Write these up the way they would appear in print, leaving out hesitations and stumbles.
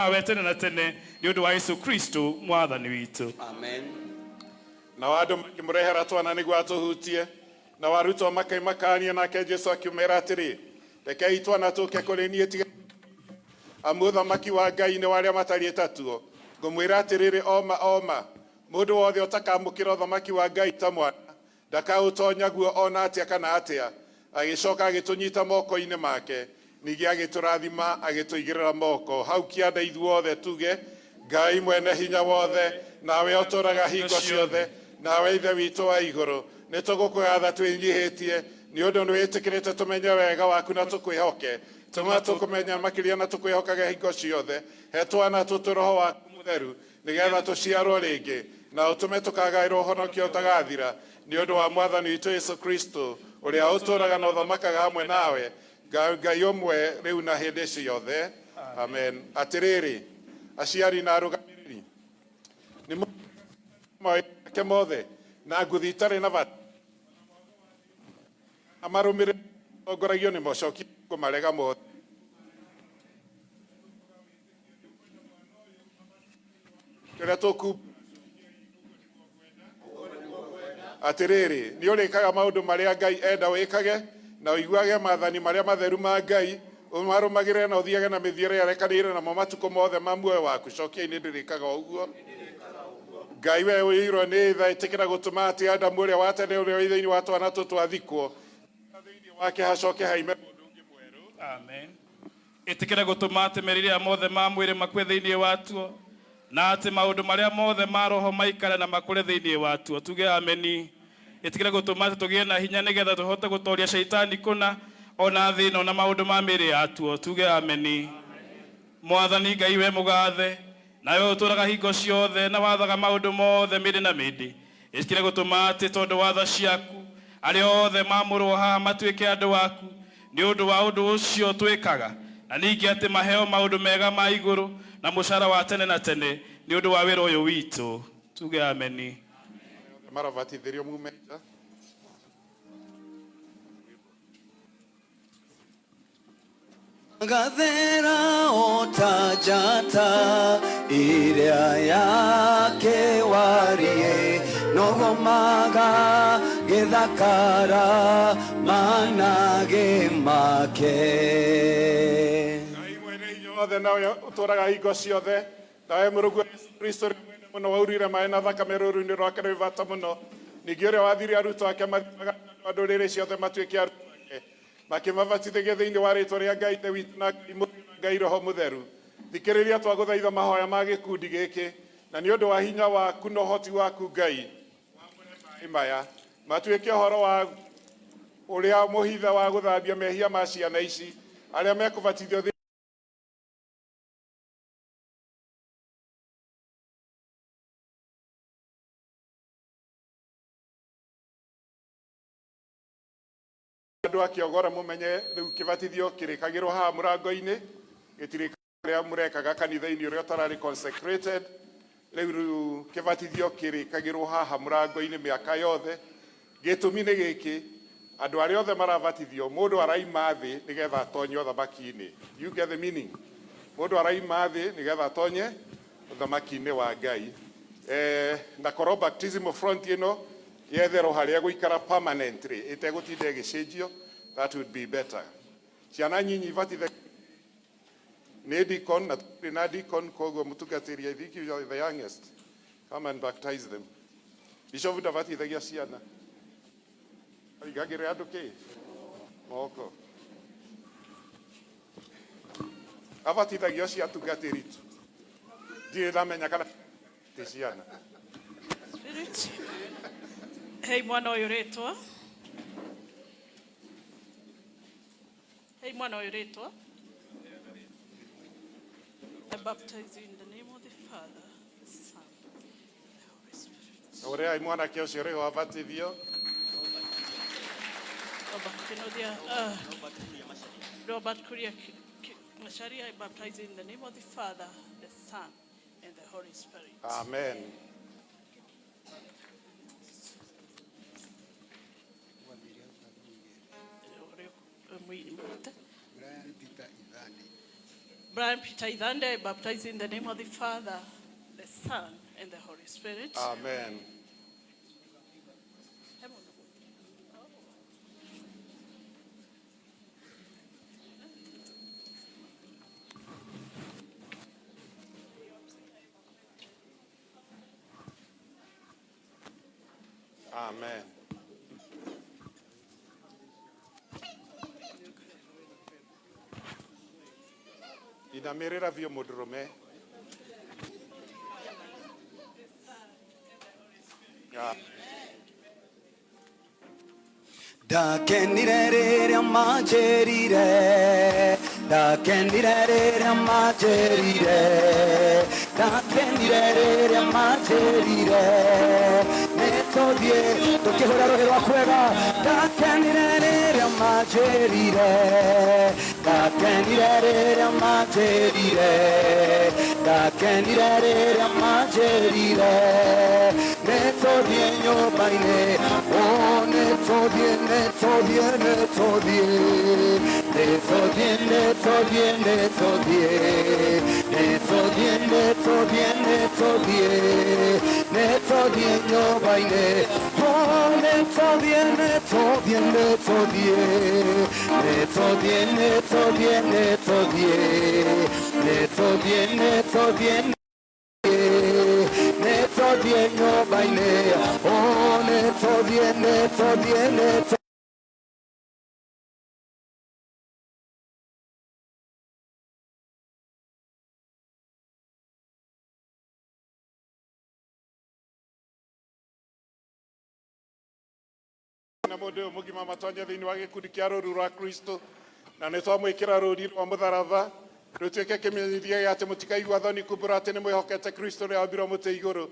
Nawe tene na tene nĩ ũndũ wa Yesu Kristo mwathani witũ. Amen. Nao andũ makĩmũrehera twana nĩguo atũhutie, nao arutwo makĩmakaania, nake Jesu akĩmera atĩrĩ, rekei twana tũke kũrĩ niĩ, tiga amu ũthamaki wa Ngai nĩ wa arĩa matariĩ ta tuo. Ngũmwĩra atĩrĩrĩ, o ma o ma, mũndũ wothe ũtakamũkĩra ũthamaki wa Ngai ta mwana, ndakaũtonya guo o na atĩa kana atĩa. Agĩcoka agĩtũnyita moko-inĩ make, ningĩ agĩtũrathima, agĩtũigĩrĩra moko hau kĩanda. Ithuothe tuge, Ngai mwene hinya wothe, nawe ũtũraga hingo ciothe, nawe Ithe witũ wa igũrũ, nĩ tũgũkũgatha twĩnyihĩtie nĩ ũndũ nĩ wĩtĩkĩrĩte tũmenye wega waku na tũkwĩhoke. Tũma tũkũmenya makĩria na tũkwĩhokage hingo ciothe. He twana tũtũ Roho waku Mũtheru, nĩgetha tũciarwo rĩngĩ, na ũtũme tũkagaĩrwo ũhonokio ũtagathira, nĩ ũndũ wa Mwathani witũ Yesu Kristo, ũrĩa ũtũũraga na ũthamakaga hamwe nawe, Ngai ũmwe, rĩu na hĩndĩ ciothe. Amen. Atĩrĩrĩ, aciari na arũgamĩrĩri, nĩ make mothe na nguthi itarĩ na bata na marũmĩrĩre tongoragio nĩ mocoki kũmarega mothe. Rĩrĩa tũku atĩrĩrĩ, nĩ ũrĩkaga maũndũ marĩa Ngai enda wĩkage, na ũiguage maathani marĩa matheru ma Ngai, ũmarũmagĩrĩre na ũthiage na mĩthiĩre ĩrĩa namo matukũ mothe ma muoyo waku. Cokiai, nĩ ndĩrĩkaga ũguo. Ngai we ũiyũirwo nĩ tha, ĩtĩkĩra gũtũma atĩ Adamu ũrĩa wa tene ũrĩa wĩ thĩinĩ wa twana tũtũ athikwo thĩinĩ wake, hacoke haime mũndũ ũngĩ mwerũ. Amen. Ĩtĩkĩra gũtũma atĩ merirĩria mothe ma mwĩrĩ makue thĩinĩ watuo, na atĩ maũndũ marĩa mothe ma roho maikare na makũre thĩinĩ watuo. Tuge ameni. Ĩtĩkĩra gũtũma atĩ tũgĩe na hinya nĩgetha tũhote gũtoria shaitani kũna ona thĩ ĩno na maũndũ ma mĩĩrĩ yatuo. Tuge ameni. Mwathani Ngai we mũgathe, nawe ũtũũraga hingo ciothe na wathaga maũndũ mothe mĩndĩ na mĩndĩ, ĩtĩkĩra gũtũma atĩ tondũ wa tha ciaku arĩa othe maamũrwo haha matuĩke andũ aku nĩ ũndũ wa ũndũ ũcio twĩkaga, na ningĩ atĩ maheo maũndũ mega ma igũrũ na mũcara wa tene na tene nĩ ũndũ wa wĩra ũyũ witũ. Tuge ameni. Marabatithĩrio mume nja. Gathera o ta njata ĩrĩa yakĩwarie, noguo magagĩthakara managĩ make. Ngai mwene hinya wothe, nawe ũtũũraga hingo ciothe, nawe mũrũguo Yesu Kristo ũrĩa mwene mũno waurire maĩ na thakame rũũru-inĩ rwake rwĩ bata mũno, ningĩ ũrĩa wathire arutwo ake mathiĩ magatue andũ a ndũrĩrĩ ciothe matuĩke arutwo ake, makĩmabatithagia thĩinĩ wa rĩtwa rĩa Ngai Ithe witũ na Ngai Mũriũ na Ngai Roho Mũtheru, thikĩrĩria twagũthaitha mahoya ma gĩkundi gĩkĩ, na nĩ ũndũ wa hinya waku na ũhoti waku Ngai, wamũre maĩ maya matuĩke ũhoro wa ũrĩa mũhithe wa gũthambia mehia ma ciana ici arĩa mekũbatithio. Andũ a Kĩogora, mũmenye rĩu kĩbatithio kĩrĩkagĩrwo haha mũrango-inĩ, gĩtirĩ ũrĩa mũrekaga kanitha-inĩ ũrĩa ũtararĩ consecrated. Rĩu kĩbatithio kĩrĩkagĩrwo haha mũrango-inĩ mĩaka yothe. Gĩtũmi nĩ gĩkĩ, andũ arĩa othe marabatithio, mũndũ araima thĩ nĩgetha atonye ũthamaki-inĩ. You get the meaning? Mũndũ araima thĩ nĩgetha atonye ũthamaki-inĩ wa Ngai. Na korwo baptismal font ĩno yetherwo harĩa gũikara permanently, ĩtegũtinda ĩgĩcenjio, that would be better. Ciana nyinyi ibatithe nĩ deacon, na tũtirĩ na deacon, koguo mũtungatĩri, I think you are the youngest, come and baptize them. Bishop ndabatithagia ciana, aigagĩrĩra andũ kĩ moko, abatithagio cia atungatĩri tu. Ndirĩ ndamenya kana ti ciana. Spirit. Hei mwana ũyũ rĩtwa. Hei mwana ũyũ rĩtwa. I baptize you in the name of the Father, the Son, and the Holy Spirit. Ũrĩai mwanake ũcio rĩho abatithio. Robert Kinothia, Robert Kuria Macharia, I baptize you in the name of the Father, the Son, and the Holy Spirit. Amen. Brian Peter Ithande, I baptize in the name of the Father, the Son, and the Holy Spirit. Amen. Amen. Inamirira biũ mũndũrũme. Ndakenire rĩrĩa manjĩrire, ndakenire rĩrĩa manjĩrire, ndakenire rĩrĩa manjĩrire, nĩtũthiĩ tũkĩhũra rũhĩ rwa kwega. Ndakenire rĩrĩa manjĩrire, ndakenire rĩrĩa manjĩrire, ndakenire rĩrĩa manjĩrire, nĩtũthiĩ nyũmba-inĩ, oh nĩtũthiĩ, nĩtũthiĩ, nĩtũthiĩ, nĩtũthiĩ, nĩtũthiĩ, nĩtũthiĩ, nĩtũthiĩ, nĩtũthiĩ, nĩtũthiĩ, nĩtũthiĩ nyũmba-inĩ, oh nĩtũthiĩ, nĩtũthiĩ, nĩtũthiĩ, nĩtũthiĩ, nĩtũthiĩ, nĩtũthiĩ, nĩtũthiĩ, nĩtũthiĩ, nĩtũthiĩ nyũmba-inĩ, oh nĩtũthiĩ, nĩtũthiĩ, nĩtũthiĩ. Na mũndũ ũyũ mũgima matonye thĩinĩ wa gĩkundi kĩa rũru rwa Kristo, na nĩ twamwĩkĩra rũri rwa mũtharaba rũtuĩke kĩmenyithia gĩa atĩ mũtikaigua thoni kumbũra atĩ nĩ mwĩhokete Kristo ũrĩa wambirwo mũtĩ igũrũ,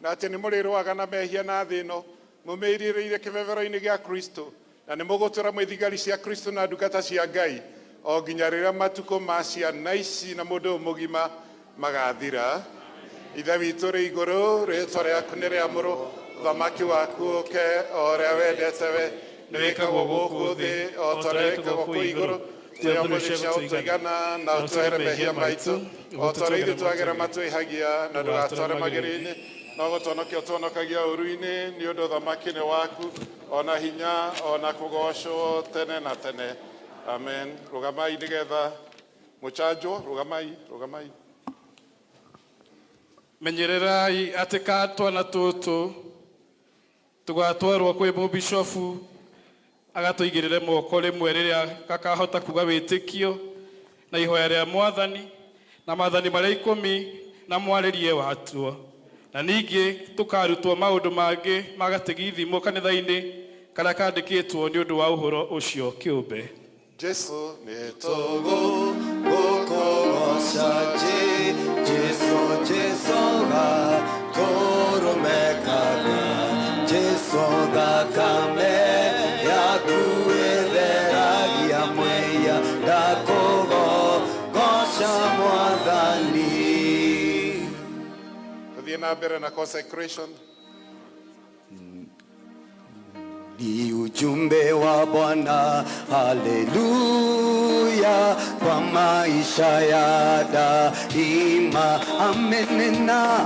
na atĩ nĩ mũrĩrũaga na mehia na thĩ ĩno mũmĩirĩrĩire kĩbebero-inĩ gĩa Kristo, na nĩ mũgũtũra mwĩ thigari cia Kristo na ndungata cia Ngai o nginya rĩrĩa matukũ ma ciana ici na mũndũ ũyũ mũgima magathira. Ithe witũ ũrĩ igũrũ, rĩĩtwa rĩaku nĩ rĩamũrwo, ũthamaki waku ũke o ũrĩa wendete we nĩ wĩkagwo gũkũ thĩ o ta ũrĩa wĩkagwo kũu igũrũ. Tũhe ũmũthĩ cia ũtũigana, na ũtũhere mehia maitũ o ta ũrĩa ithuĩ twagĩra matwĩhagia, na ndũgatware magerio-inĩ, no gũtũhonokia ũtũhonokagia ũũru-inĩ, nĩ ũndũ ũthamaki nĩ waku, ona hinya, ona kũgoocwo tene na tene. Amen. Rũgamai nĩgetha mũchanjwo. Rũgamai, rũgamai. Menyererai atĩ ka twana tũtũ tũgatwarwo kwĩ mũbishofu agatũigĩrĩre moko rĩmwe rĩrĩa gakahota kuga wĩtĩkio na ihoya rĩa mwathani na maathani marĩa 10 na mwarĩrie watuo, na ningĩ tũkarutwo maũndũ mangĩ ma gatigithimo kanitha-inĩ karĩa kandĩkĩtwo nĩ ũndũ wa ũhoro ũcio kĩũmbe. Jesu nĩ Tũgũkũgoca Jesu, Jesu gatũrũmekaga, Jesu thakame yaku ĩtheragia mwĩhia, ndakũgoca mwathani. Tũthiĩ na mbere na consecration. Ni ujumbe wa Bwana, haleluya, kwa maisha ya daima. Amenena,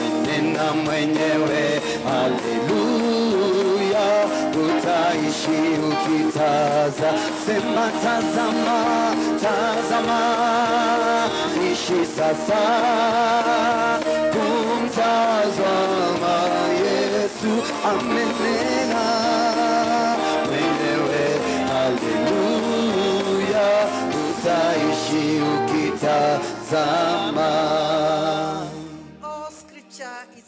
amenena mwenyewe, haleluya, utaishi ukitaza. Sema tazama, tazama, ishi sasa, kumtazama Yesu. Amenena mwenyewe, haleluya, utaishi ukitazama. All scripture is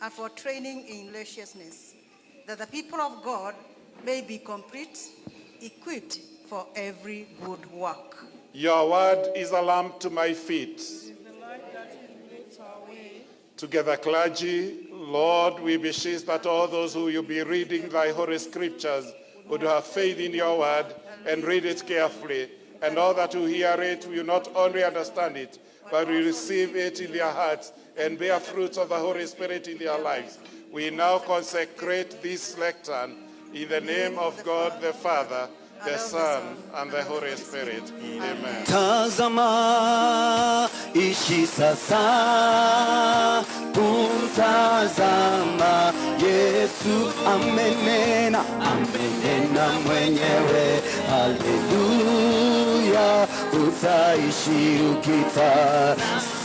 and for training in righteousness, that the people of God may be complete, equipped for every good work. Your word is a lamp to my feet. Together, clergy, Lord, we beseech that all those who will be reading thy holy scriptures would have faith in your word and read it carefully, and all that who hear it will not only understand it, but will receive it in their hearts and bear fruits of the Holy Spirit in their lives. We now consecrate this lectern In the name of God the Father, the Son, and the Holy Spirit. Amen. Tazama, ishi sasa, kumtazama Yesu amenena, amenena mwenyewe. Haleluya, utaishi ukita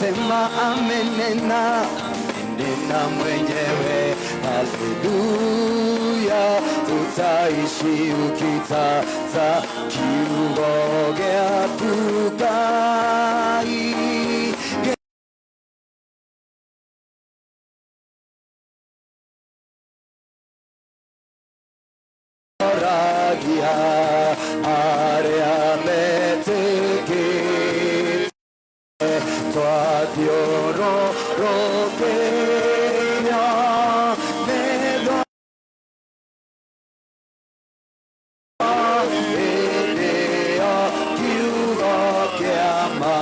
sema amenena, amenena mwenyewe. Haleluya, utaishi ukitaza kiugo gĩaku Ngai. Gĩoragia arĩa metĩkĩtie twathiũrũrũkĩrio nĩ hĩndĩ ĩyo kiugo kĩa ma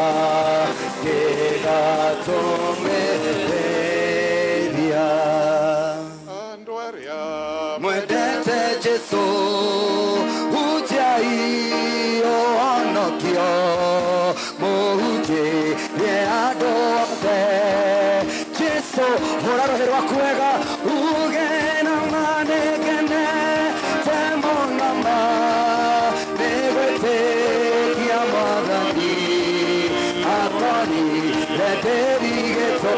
gĩgatũmĩrĩria. Andũ arĩa Mwendete Jesu, hunjiai ũhonokio, mũhunjĩrie andũ othe. Jesu, hũra rũhĩ rwaku wega, uge na ma nĩngenete mũno ma, nĩgwĩtĩkia Mwathani, akorire ndĩrigĩtwo,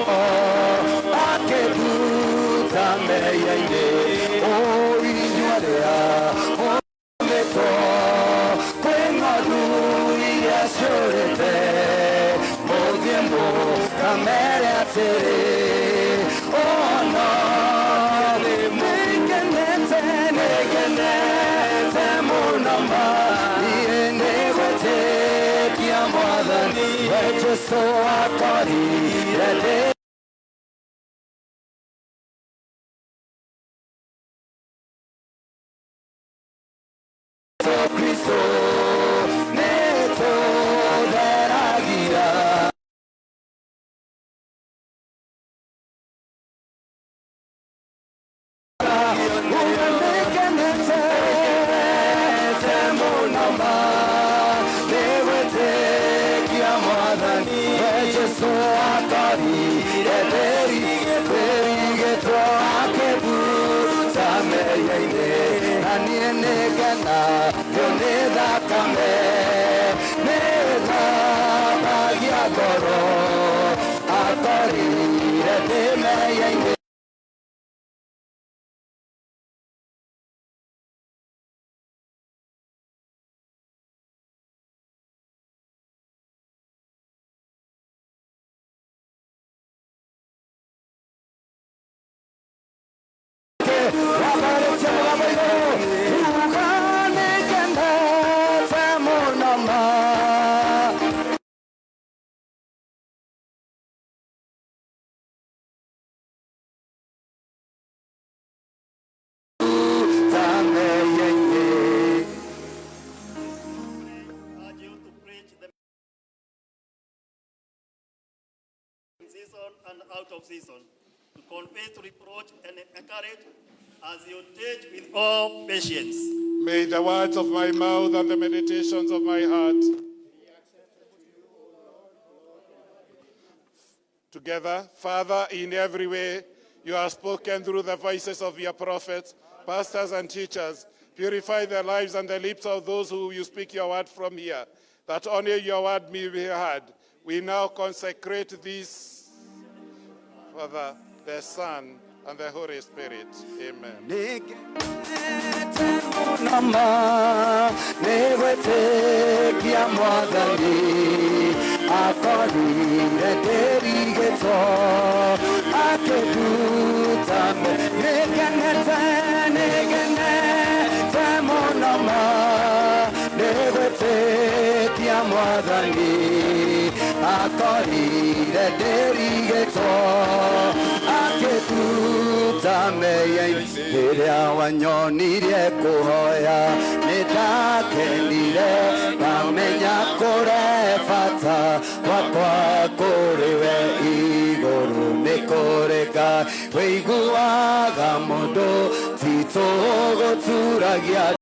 akĩnduta mehia-inĩ. O inyuĩ arĩa mũũmĩtwo kwĩ ng'ondu iria ciũrĩte, mũthiĩ mũkamere atĩrĩ, ũhonokio nĩngenete, nĩngenete mũno ma, niĩ nĩgwĩtĩkia Mwathani, we Jesu akorire ndĩ Kristo nĩtũtheragia. Uga nĩngenete mũno ma, nĩgwĩtĩkia Mwathani, we Jesu akorire ndĩrigĩtwo, akĩnduta mehia-inĩ, na niĩ nĩngenagio nĩ thakame, nĩthambagia ngoro, akorire ndĩ mehia-inĩ. Wabarĩtie mũgambo igũrũ, uga nĩngenete mũno ma. Ta mehia-inĩ. Urge you to preach the in season and out of season, to confess, to reproach, and encourage as you teach with all patience. May the words of my mouth and the meditations of my heart together, Father, in every way, you have spoken through the voices of your prophets, pastors, and teachers. Purify the lives and the lips of those who you speak your word from here, that only your word may be heard. We now consecrate this, Father, the Son, and the Holy Spirit. Amen. Nĩngenete mũno ma, nĩgwĩtĩkia Mwathani, akorire ndĩrigĩtwo, akĩnduta nĩngenete, nĩngenete mũno ma, nĩgwĩtĩkia Mwathani, akorire ndĩrigĩtwo, akĩnduta mehia-inĩ. Rĩrĩa wanyonirie kũhoya, nĩndakenire, ndamenya kũre bata wakwa kũrĩ we igũrũ nĩ kũrĩ Ngai wĩiguaga mũndũ ti Tũgũturagia